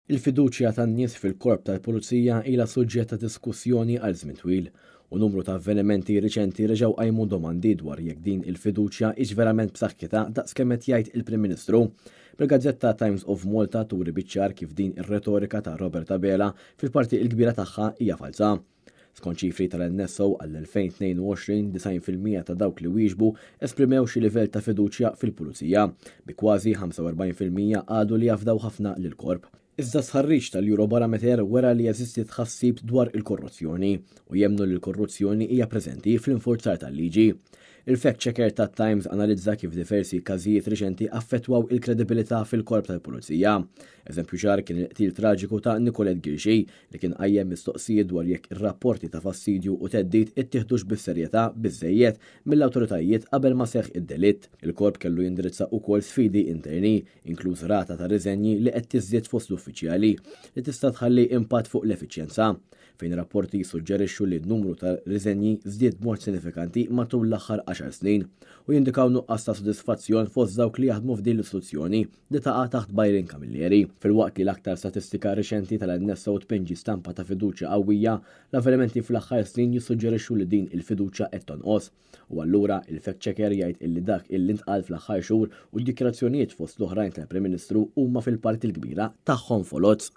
Il-fiduċja tan-nies fil-Korp tal-Pulizija ilha suġġett ta' diskussjoni għal żmien twil, u numru ta' avvenimenti riċenti reġgħu qajmu domandi dwar jekk din il-fiduċja hix verament b'saħħitha daqs kemm qed jgħid il-Prim Ministru. Bil-gazzetta Times of Malta turi biċ-ċar kif din ir-retorika ta' Robert Abela fil-parti l-kbira tagħha hija falza. Skont ċifri tal-NSO għall-2022, 90% ta' dawk li wieġbu esprimew xi livell ta' fiduċja fil-pulizija, bi kważi 45% qalu li jafdaw ħafna lill-korp. Iżda stħarriġ tal-Eurobarometer wera li jeżisti tħassib dwar il-korruzzjoni u jemmnu li l-korruzzjoni hija preżenti fl-infurzar tal-liġi. Il-fact checker tat-Times analizza kif diversi każijiet riċenti affettwaw il-kredibilità fil-korp tal-pulizija. Eżempju ċar kien il-qtil traġiku ta' Nicolette Ghirxi li kien qajjem mistoqsijiet dwar jekk ir-rapporti ta' fastidju u theddid ittieħdux bis-serjetà biżżejjed mill-awtoritajiet qabel ma seħħ id-delitt. Il-korp kellu jindirizza wkoll sfidi interni, inkluż rata ta' riżenji li qed tiżdied fost l-uffiċjali, li tista' tħalli impatt fuq l-effiċjenza, fejn rapporti jissuġġerixxu li n-numru ta' riżenji żdied b'mod sinifikanti matul l-aħħar għaxar snin u jindikaw nuqqas ta' sodisfazzjon fost dawk li jaħdmu f'din l-istituzzjoni li taqa' taħt Byron Camilleri. Filwaqt li l-aktar statistika riċenti tal-NSO tpinġi stampa ta' fiduċja qawwija, l-avvenimenti fl-aħħar snin jissuġġerixxu li din il-fiduċja qed tonqos. U allura il-fact checker jgħid illi dak illi ntqal fl-aħħar xhur u d-dikjarazzjonijiet fost l-oħrajn tal-Prim Ministru huma fil-parti l-kbira tagħhom foloz.